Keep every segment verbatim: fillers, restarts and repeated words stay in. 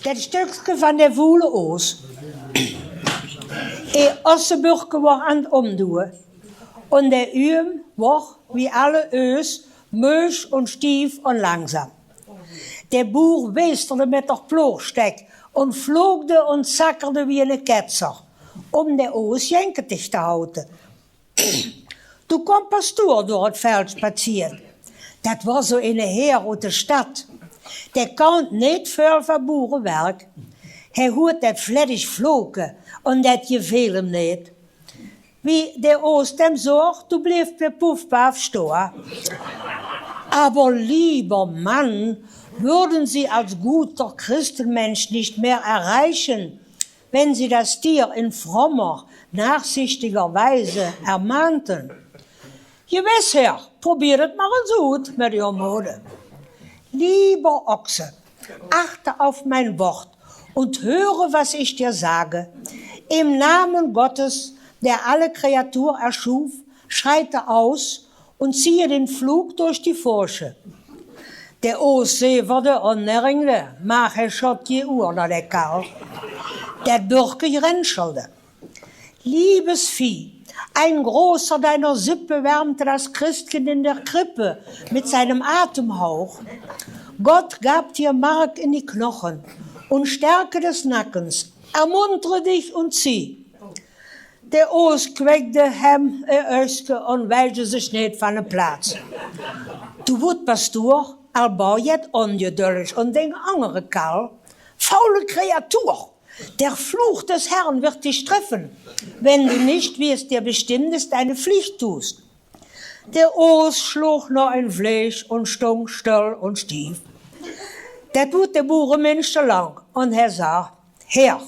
Det stökske van de voele oos. E osseburke woar aan 't ómdoeë. En de uum woar, wie alle eus, meus en stief en langzaam. De boer weesterde mit der ploogstèk en vlookde en sakkerde wie ene ketser, om de oos jenketig te haute. Doe kom pastoer door 't veld spatsierd. Det woar zo ene heer oet de stad. De kaon neet väöl van boerewerk. Hae hoort det vleddig vloke en det jeveel 'm neet. Wie de oos dem zoog, doe bleef de poefpaaf stoa. Aber lieber Mann, würden Sie als guter Christenmensch nicht mehr erreichen, wenn Sie das Tier in frommer, nachsichtiger Weise ermahnten? Jewis, Heer, probeer 't mer ens oet mit uw mode. Lieber Ochse, achte auf mein Wort und höre, was ich dir sage. Im Namen Gottes, der alle Kreatur erschuf, schreite aus und ziehe den Flug durch die Furche. De oos zeverde en nerringde, mer hae sjot jee oer nao de kal. Det burke jrenschelde. Liebes Vieh, ein Großer deiner Sippe wärmte das Christkind in der Krippe mit seinem Atemhauch. Gott gab dir Mark in die Knochen und Stärke des Nackens. Ermuntere dich und zieh. De oos kwekde häöm e uigske en weldje zich neet van de plaats. Doe woort pastoer al baojet onjeduldig en dink angere kal: Faule Kreatur, der Fluch des Herrn wird dich treffen, wenn du nicht, wie es dir bestimmt ist, deine Pflicht tust. De oos sjloog nao ein vlees en stóng sjtöl en stief. Det woort de boereminsch te lang en hae zag: Heer,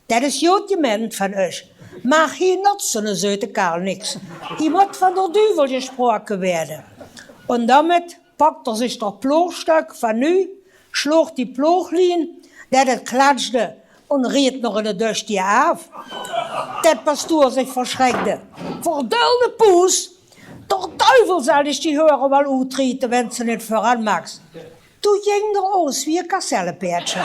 det is jood jemeend van uch, mer hie notst zoe'ne zeute kal niks. Hie mot van der duvel jesjproke weade. En daomit pakde hae zich der ploogstök van noe, sjloog die plooglien, det 't klatsjde en reet nog in de dusjtie aaf. Det pastoer zich versjrekde. Verdulde poes, der duvel zal dich die heure waal oetriete, wens se neet veuran maks. Doe jing der oos wie e kazellepeerdje.